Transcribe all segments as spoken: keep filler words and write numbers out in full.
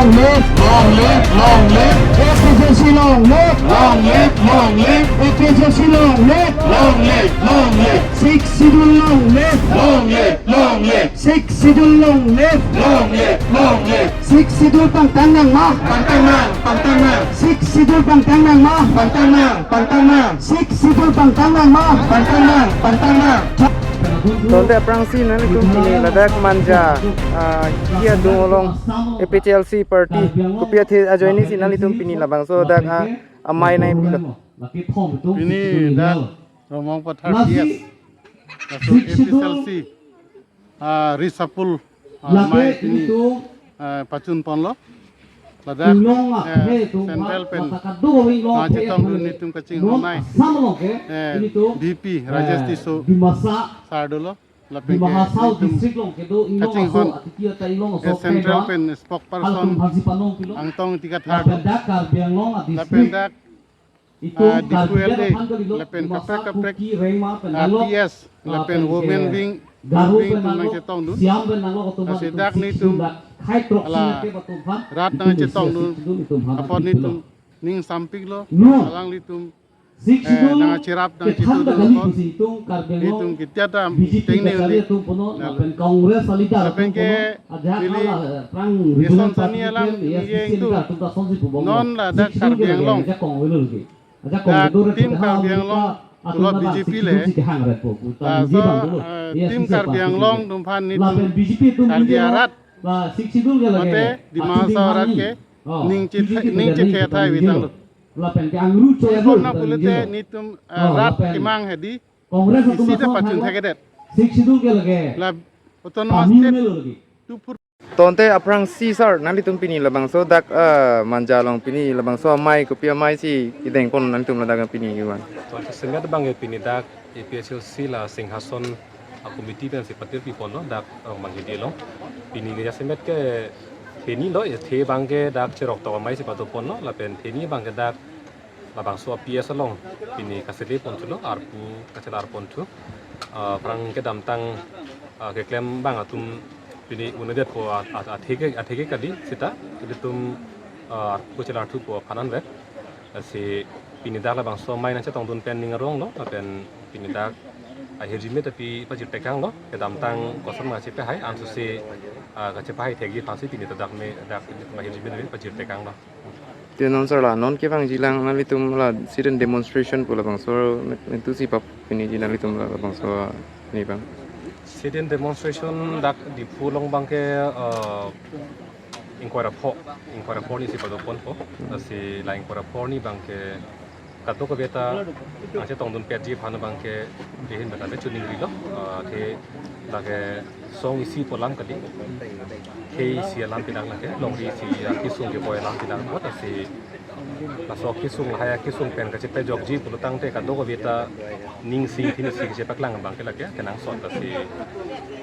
Live, long live, long live. A P H L C long live. Long live, long live. A P H L C long live. Long live, long live. Sixth Schedule long live. Long live, long live. Sixth Schedule long live. Long live, long live. Sixth Schedule pangtang nang ma. Pangtang nang, pangtang nang. Sixth Schedule pangtang nang ma. Pangtang nang, pangtang nang. Sixth Schedule pangtang nang ma. Pangtang nang, pangtang nang. Tangte aphrangsi nanglitum pini ladak Manja, ah, Kiadung along A P H L C party kopi athe ajoine si nanglitum pini labangso dak, ah, amei nangpilo. Pini dak Rongmong Pathar P S, laso A P H L C, ah, Risapul, ah, amei pini, ah, pachun ponlo. Ladak, eh, central pen nangchetongdun nelitum kachinghon amei, eh, V P Rajesh Tisso sir dolo. Lapen ke nelitum kachinghon, eh, central pen spokesperson Angtong Ingti Kathar, lapen dak, ah, Diphu L A, lapen kaprek kaprek, ah, P S, lapen women wing, women wing atum nangchetongdun. Lasi dak nelitum hala rat nangchetongdun apot nelitum ning sampiklo, alanglitum, eh, nangcherap nangchetudun apot nelitum kitia ta tengne uli. Lapen ke neli eson sani alam ningje ingtung, non ladak Karbi Anglong, dak Team Karbi Anglong pulo B J P le, laso, eh, Team Karbi Anglong atum aphan nelitum Karbi arat mate Dima Hasao arat ke ning chethe, ning chethe athai vetanglo. Lapen ke angru choi, ipon na pulote nelitum, eh, rat lapen kemang hedi, Congress atum isi ta pachun thekthedet. Sixth Schedule ke lake la autonomous state lake. Tangte aphrangsi sir, nanglitum pini labangso dak, eh, Manja along pini labangso amei kopi amei si kedeng pon nanglitum ladak pini iwan. Tangte semet abang ke pini dak A P H L C la Singhason a-committee pen si patir pi ponlo dak, eh, Manghidi along. Pini ke jasemet ke theni lo, ya the abang ke dak cherok tok amei si pado ponlo, lapen theni abang ke dak labangso a-P S along pini kasele ponthulo, arpu kachelar ponthu. Ah, aphrang kedamtang, ah, keklem abang atum pini un-edetpo a, a, athe ke, athe ke kali seta, ilitum, ah, arpu chelarthupo aphan anvet. Lasi pini dak labangso amei nangchetongdun pen ning aronglo, lapen pini dak ahirjume ta pi pajirtekanglo, kedamtang koson ma chepehai, ansose, ah, kachepehai thekji aphansi pini ta dak me, dak ahirjume ta pi pajirtekanglo. Te non sir la, non kevangjilang nanglitum la sit-in demonstration pu labangso, netu si pap pini ji nanglitum la labangso ni abang. Sit-in demonstration dak Diphu along abang ke, eh, ingkoi ra pho, ingkoi ra pho arni si pado ponpo. Lasi la ingkoi ra pho arni abang ke kadokave ta nangchetongdun petji aphan abang ke dihin bata le chuning rilo. Ah, the lake song isi pu alam kali. The isi alam pidak lake, longri isi akesung keboi alam pidak apot, lasi laso akesung lahai akesung pen kachepajokji pulo tangte kadokave ta ning sing thin isi kachepaklang abang ke lake kenangsot, lasi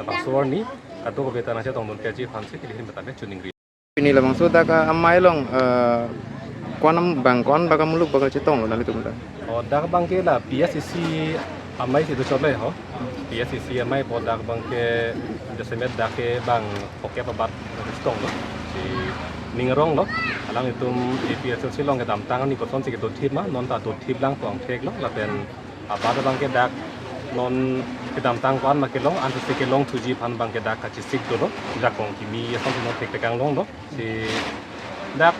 labangso arni kadokave ta nangchetongdun petji aphansi dihin bata le chuning ri. Pini labangso dak, ah, amei along, eh, ko-an abang, ko-an abang amuluk abang chetonglo nanglitum dak? Oh, dak abang ke la P S A C amei si do chole ho. P S A C amei apot dak abang ke jasemet dak ke bang phokep abat chetonglo. Si ning aronglo. Alanglitum A P H L C along kedamtang arni kosonsi kedothip ma, non ta dothip lang pu angthek lo, lapen abat abang ke dak non kedamtang ko-an ma kelong, ansose kelongthuji aphan abang ke dak kachesik dolo, jakong kimi ason si non thektekang longlo. Si dak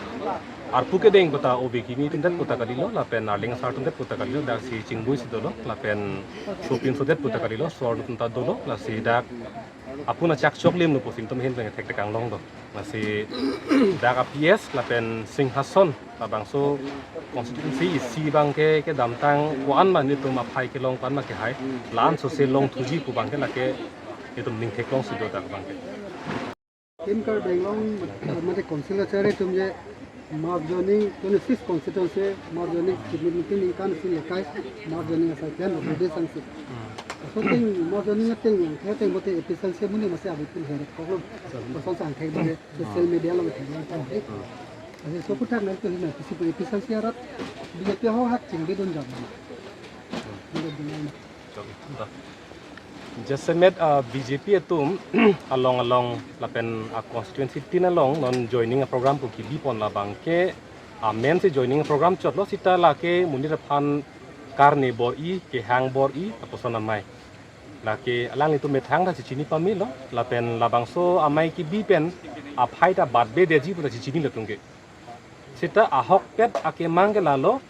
arpu kedeng puta obi kimi atum det puta kalilo, lapen arling asar atum det puta kalilo, dak si chingbui si dolo, lapen sopinso det puta kalilo, sor atum ta dolo, lasi dak apuna chak chok lim lo pusi netum ahin abang thektekang longlo. Lasi dak a-P S lapen Singhason labangso constituency isi abang ke kedamtang ko-an ma netum aphai kelong, ko-an ma kehai, la ansose longthuji pu abang ke lake netum ning theklong si do dak abang ke. Team Karbi Anglong, mate council kachari atum je mass joining, twenty-six constituency mass joining, kidney meeting ningkan isi lekai mass joining asai pen, Rode sangsi. Laso ateng mass joining ateng, ateng bote A P H L C amonit masi abi pun heret koklo. Kosonsi angthek dolo, social media along theklong tang. Lasi so aphuthak nangtum hin A P C, A P H L C arat B J P ahok hak chingbidun jam. Jasemet, ah, B J P atum along along lapen a constituency tin along non joining a program pu kibipon labang ke, ah, amen si joining program chotlo seta lake monit aphan karne bor-i, kehang bor-i, lapuson amei. Lake alanglitum methang ta chechini pamelo, lapen labangso amei kibi pen aphai ta batbe deji pu ta chechini latum ke. Seta ahokpet akemang ke lalo,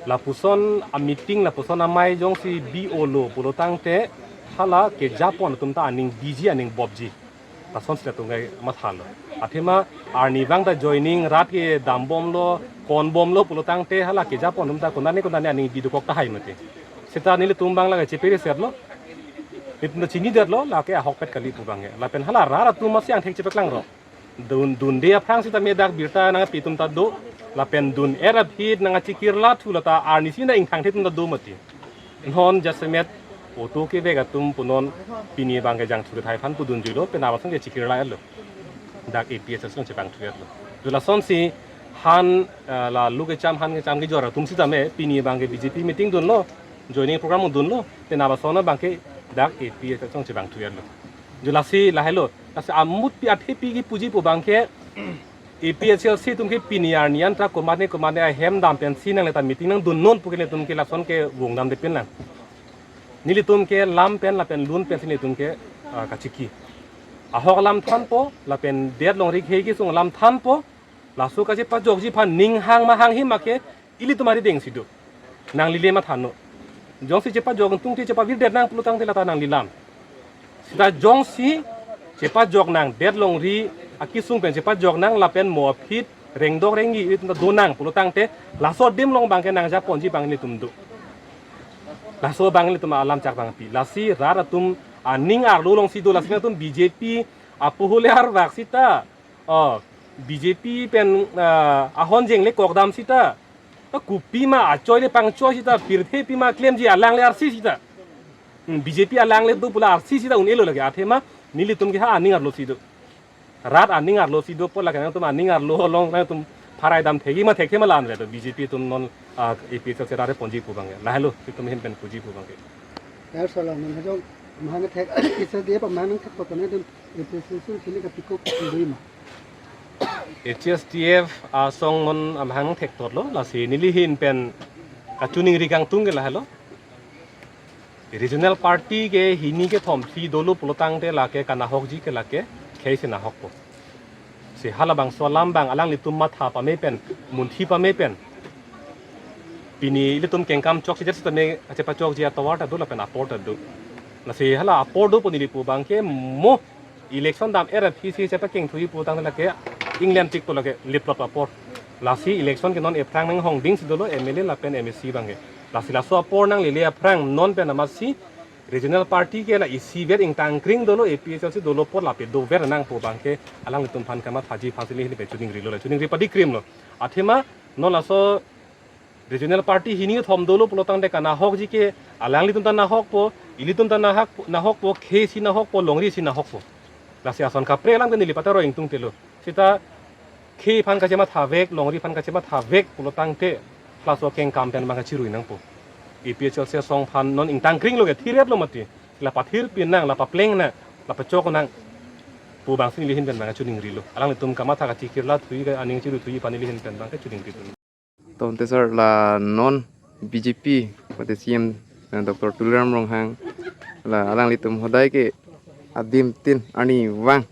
lapuson a meeting, lapuson amei jongsi bi-olo pulo tangte hala kejapon atum ta aning biji, aning bobji. Lason sila tunggai mathalo. Athema arnivang ta joining rat kedambomlo, konbomlo pulo tangte hala kejapon atum ta konane konane aning bi dokok tahai mati. Seta nelitum abang lake chepere serlo. Nelitum ta chinidetlo, lake ahokpet kali pu abang ke. Lapen hala rat atum masi angthek chepaklanglo. Dun, dunde aphrang sitame dak birta nangpi atum ta do, lapen dun-er aphi nangchekirla thu lata arnisi nang ingthangthe atum ta do mati. Non jasemet auto kevek atum punon pini abang ke jangthu kethai aphan pudunjuilo, pen abasong ke chekirla-etlo. Dak A P H L C along chepangthu-etlo. Lasonsi han, eh, la lu kecham han kecham kejor atum sitame pini abang ke B J P meeting dunlo, joining program dunlo, pen abasong abang ke dak A P H L C along chepangthu-etlo. Lasi lahelo, lasi amutpi athepi kipuji pu abang ke, A P H L C atum ke pini arni an ta komatne komatne ahem dam pensi nangle ta meeting nangdunnon pu ke nelitum ke lason ke vungdamde pinlang. Nelitum ke lam pen lapen lun pensi nelitum ke, ah, kachiki. Ahok alam thanpo, lapen det longri khei kesung alam thanpo, laso kachepajokji aphan ning hang ma hanghe ma ke, ilitum arideng si do. Nanglile mathano. Jongsi chepajok tungte chepavirdet nang pulo tangte lata nanglilam. Seta jongsi chepajok nang, det longri akesung pen chepajok nang lapen mo aphi rengdok renggi ilitum ta do nang pulo tangte laso adim along abang ke nangjaponji abang ilitum do. Laso abang ilitum alam chak abang pi. Lasi rat atum aning arlo alongsi do, lasi atum B J P apuhule arvak sita. Oh, B J P pen, ah, ahon jengle kokdam sita. Ta kopima achoi le pangchoi sita, pirthe pima klemji alangle arsi sita. Hmm, B J P alangle do pula arsi sita un-elo lake, athema nelitum ke ha aning arlo si do. Rat aning arlo si do pu lake nangtum aning arlo along nangtum pharai dam thekji ma thekthe ma la-an le do B J P atum non, ah, A P H L C rat ponji pu abang ke. Lahelo, itum ahin pen puji pu abang ke. Yar sala non hajong mahang thek, isa dia pa mahang thek pa kone dun A P H L C sini ka piko kundui ma. H S D F asong non amahang thekthotlo, lasi neli ahin pen kachiningri kangtung ke lahelo. Regional party ke hini kethom si dolo pulo tangte lake kanahokji ke lake khei si nahokpo. Si halabangso alam abang alanglitum matha pame pen, munthi pame pen. Pini ilitum kengkam chok si jet sitame kachepachokji atovar ta do lapen apor ta do. Lasi hala apor do pu neli pu abang ke mo election dam-er aphi si chepakengthuji pu tangte lake England tik pu lake liplot apor. Lasi election ke non ephrang menghongding si dolo M L A lapen M A C abang ke. Lasi laso apor nanglele aphrang non pen amatsi regional party ke la isivet ingtangkring dolo, A P H L C dolo apor lapen dover nang pu abang ke alanglitum aphan kamathaji aphan si neli ahin pen chiningrilo, chiningripadi krimlo. Athema non laso regional party hini kethom dolo pulo tangte kanahokji ke alanglitum ta nahokpo, ilitum ta nahak, nahokpo, khei si nahokpo, longri si nahokpo. Lasi ason kaprek alam ke neli pataro ingtungtelo. Seta khei aphan kachemathavek, longri aphan kachemathavek pulo tangte laso kengkam pen abang kachirui nangpo. A P H L C asong aphan non ingtangkringlo ke thireplo mati. La pathir pin nang, la papleng nang, la pachok nang pu abang si neli ahin pen abang kachiningrilo. Alanglitum kamatha kachikirla thuji, ka aning chiru thuji aphan neli ahin pen abang kachiningri. Tangte sir, la non B J P mate C M, eh, Doctor Tuliram Ronghang la alanglitum hodai ke adim tin arnivang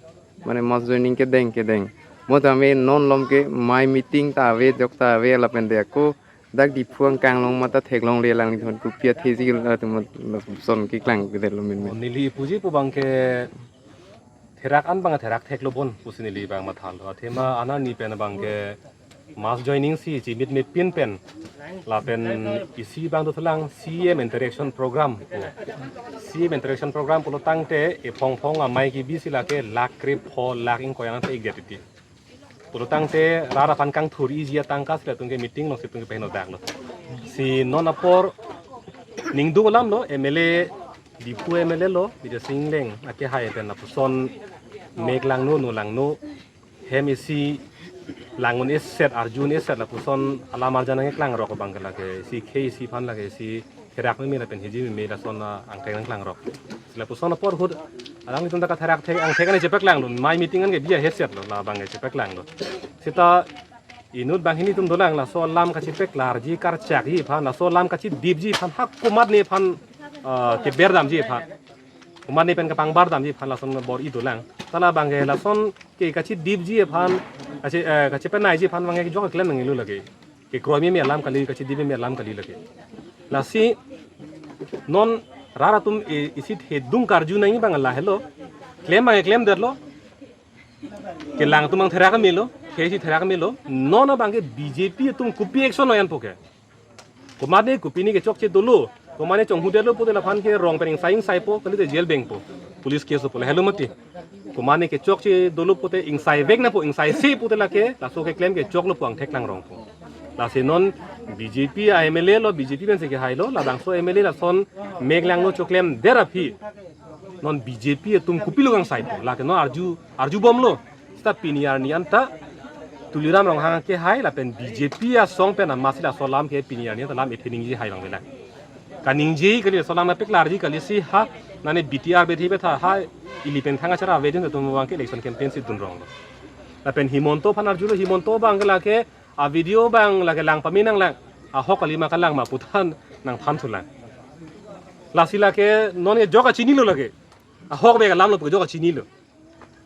mane mass joining kedeng kedeng. Mo tame non malom ke mei meeting ta ave, jok ta ave, lapen de ako dak Diphu angkang along mata theklongle, alanglitum kopi atheji latum lason keklang kedetlo min min. Neli puji pu abang ke therak an abang therak theklo bon pusi neli abang mathalo. Athema anani pen abang ke mass joining si chimit mepin pen lapen isi abang dothulang C M interaction program. C M interaction program pulo tangte ephong phong amei kibi si lake lakh krepho lakh ingkoi an te ik det titi. Pulo tangte rat aphan kangthurji atangka si latum ke meeting along si latum ke peheno daklo. Si non apor ningduk alamlo, M L A, Diphu M L A lo, Bidya Sing Engleng akehai pen lapuson mek langno, no langno, hem isi lang un-eset, arju un-eset lapuson alam arjan nangkeklang rok abang ke lake isi khei isi aphan lake isi Therak meme lapen hiji meme lason, ah, angthek nangklangrok. Lapuson apor ahut alanglitum ta katherak thek angthek an chepaklanglo, mai meeting an ke biya headset lo, labang ke chepaklanglo. Seta inut banghini atum dolang, laso alam kachepaklarji karchakji aphan, laso alam kachidipji aphan, ha komatne aphan, ah, keberdamji aphan, komatne pen kapangbardamji aphan lason bor-i dolang. Ta labang ke lason ke kachidipji aphan, kache, eh, kachepenaiji aphan abang ke jok keklem nanglo lake. Kekroi meme alam kali, kachidip meme alam kali lake. Lasi non rat atum, e, isi thedung karju nangji abang lahelo. Klem abang klemdetlo. Kelang atum abang therak melo, khei si therak melo. Non abang ke B J P atum kopi action lo-an puke. Komatne kopine kechokche dolo, komatne chonghudetlo pute laphan ke rong pen ingsai ingsaipo, kalite jail bengpo, police case po, lahelo mati. Komatne kechokche dolo pute ingsaivek nangpo, ingsaise pute lake laso keklem kechoklo pu angthek klangrongpo. Lasi non B J P a M L A lo, B J P pensi kehailo, labangso M L A lason meklangno choklemdet aphi non B J P atum kopilo kangsaipo, lake non arju, arjubomlo. Seta pini arni anta Tuliram Ronghang kehai lapen B J P asong pen amatsi laso alam ke pini arni anta lam ethe ningje hai abang avelang. Kaningje kali, laso alam kapaklarji kali, si ha nane B T R bethe betha ha ili pen thang achara avedin atum abang ke election campaign si dunronglo. Lapen Himanta aphan arjulo, Himanta abang ke lake a video abang lake lang pame nanglang, ahok kali ma kalang ma pu than nangthan thulang. Lasi lake non ke jok kachinilo lake. Ahok be kalamlo pu jok kachinilo.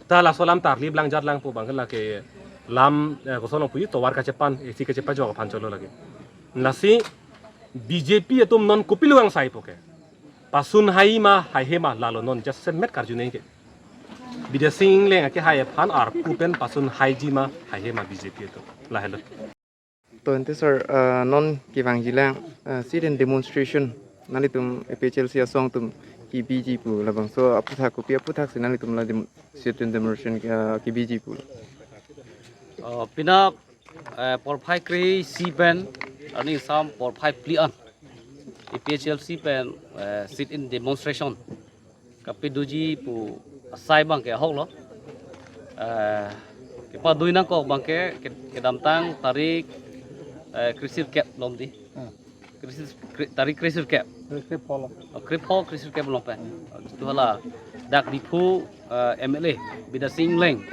Ta laso alam tarlip lang jat lang pu abang ke lake lam, eh, koson long puji tovar kachepan, isi kachepajok aphan cholo lake. Lasi B J P atum non kopilo kangsaipo ke. Pasun hai ma, haihe ma, lalo non jasemet karju nangji ke. Bidya Sing Engleng akehai aphan arpu pen pasun haiji ma, haihe ma B J P atum. Lahelo. To ante sir, ah, non kevangjilang, ah, sit-in demonstration nanglitum A P H L C asong atum kebiji pu, labangso aphuthak, kopi aphuthak si nanglitum la dem-, sit-in demonstration, ah, kebiji pu? Oh, penap, eh, porphai kre-isi pen arni sam porphai phli an A P H L C pen, eh, sit-in demonstration kapedoji pu asai abang ke ahoklo. Eh, kepadoi nangkok abang ke, ke-, kedamtang tarik, eh, kre-sirkep lom di. Hmm. Kre-sir-, kre-, tarik kre-sirkep. Kre-, krepho lo. Oh, krepho kre-sirkep lom pen. Hmm. Itu hala dak Diphu, eh, M L A Bidya Sing Engleng,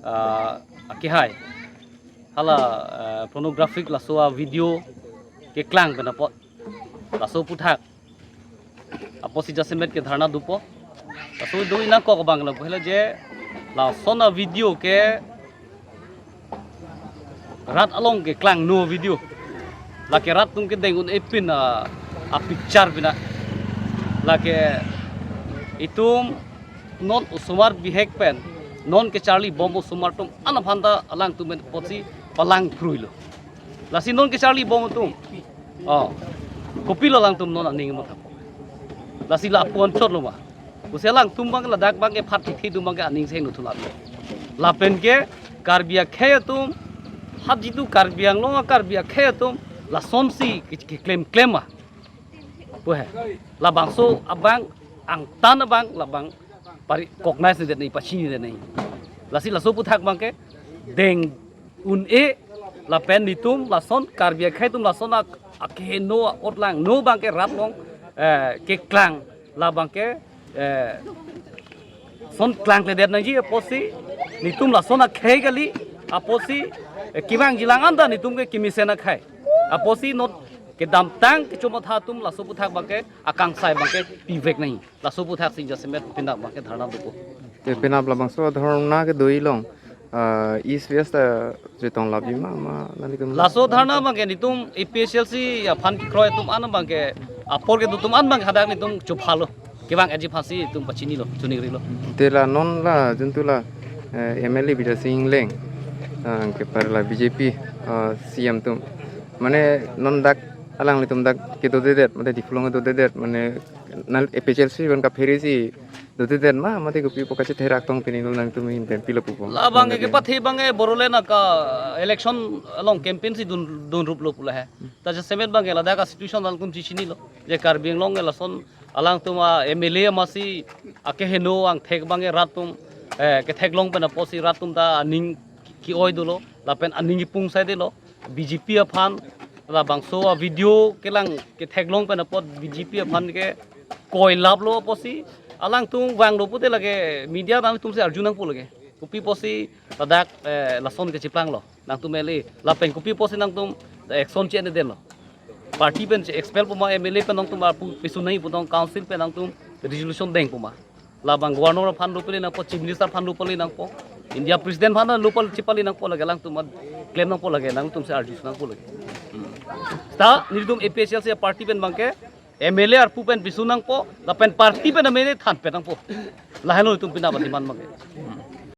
eh, akehai. Hala, eh, pornographic laso avideo keklang pen apot, laso aphuthak apotsi jasemet ke dharna dopo. Laso doi nangkok abang lapu helo je lason avideo ke rat along keklangno avideo. Lake rat atum kedeng un-e pin a, a picture pina. Lake itum non osomar bihek pen, non kecharlibom osomar atum an aphan ta alangtum pen apotsi palang phruilo. Lasi non kecharlibom atum, oh, kopilo alangtum non aning mathap? Lasi lapu-an chotlo ma? Pusi alangtum abang ladak abang ke phat kithi atum abang ke aning seng nuthu lalo. Lapen ke Karbi akhei atum, hat jitu Karbi Anglong a Karbi akhei atum lasonsi ke-, keklemklem ma pu he. Labangso abang angtan abang labang pari-, recognize-nedet nangji, pachinidet nangji. Lasi laso aphuthak abang ke deng un-e lapen netum lason Karbi akhei atum lason a, akeheno a-ot langno abang ke rat along, eh, keklang labang ke, eh, son klangkledet nangji apotsi, netum lason akhei kali apotsi, eh, kevangjilang anta netum ke kemesen akhei apotsi non kedamtang kechomatha atum laso aphuthak abang ke akangsai abang ke pivek nangji. Laso aphuthak si jasemet penap abang ke dharna dopo. Te penap labangso dharna kedo along, ah, East West, ah, jetong labi ma, ma nanglitum? Laso dharna abang ke netum A P H L C aphan kekroi atum an abang ke, apor kedo atum an abang ke hadak netum chophalo. Kevang-etji aphansi itum pachinilo, choningrilo. Te la non la juntu la, eh, M L A Bidya Sing Engleng, ah, kepar la B J P, ah, C M atum. Mane non dak alanglitum dak kedodedet, mane Diphu along kedodedet, mane nang A P H L C pen kaphere si dodedet ma, mate kopi pu kachetherak tong pini nanglitum ahin pen pilo pupo? Labang ke pathe abang ke Bodoland aka election along campaign si dun, dunruplo pu la he. Ta jasemet abang ke ladak a-situation alangtum chichinilo. Je Karbi Anglong ke lason alangtum a M L A amatsi akeheno angthek abang ke rat atum, eh, ketheklong pen apotsi rat atum ta aning ke-oi dolo, lapen aning kepung saidetlo, B J P aphan, Labangso a-video kelang ketheklong pen apot B J P aphan ke koilaplo apotsi alangtum vanglo pute lake media nangtumsi arju nangpo lake. Kopi apotsi ladak eh, lason kecheplanglo. Nangtum L A lapen kopi apotsi nangtum action che-en detlo. Party pen che-expel puma M L A pen nangtum arpu pisun nangji putong council pen nangtum resolution deng puma. Labang governor aphan lo pale nangpo, chief minister aphan lo pale nangpo, India president aphan lo pale chepale nangpo lake, alangtum klem nangpo lake, nangtumsi arju nangpo lake. Hmm. Ta nelitum A P H L C party pen abangke M L A arpu pen pisun nangpo, lapen party pen M L A than pen nangpo. Lahenlo itum pina ba demand abangke.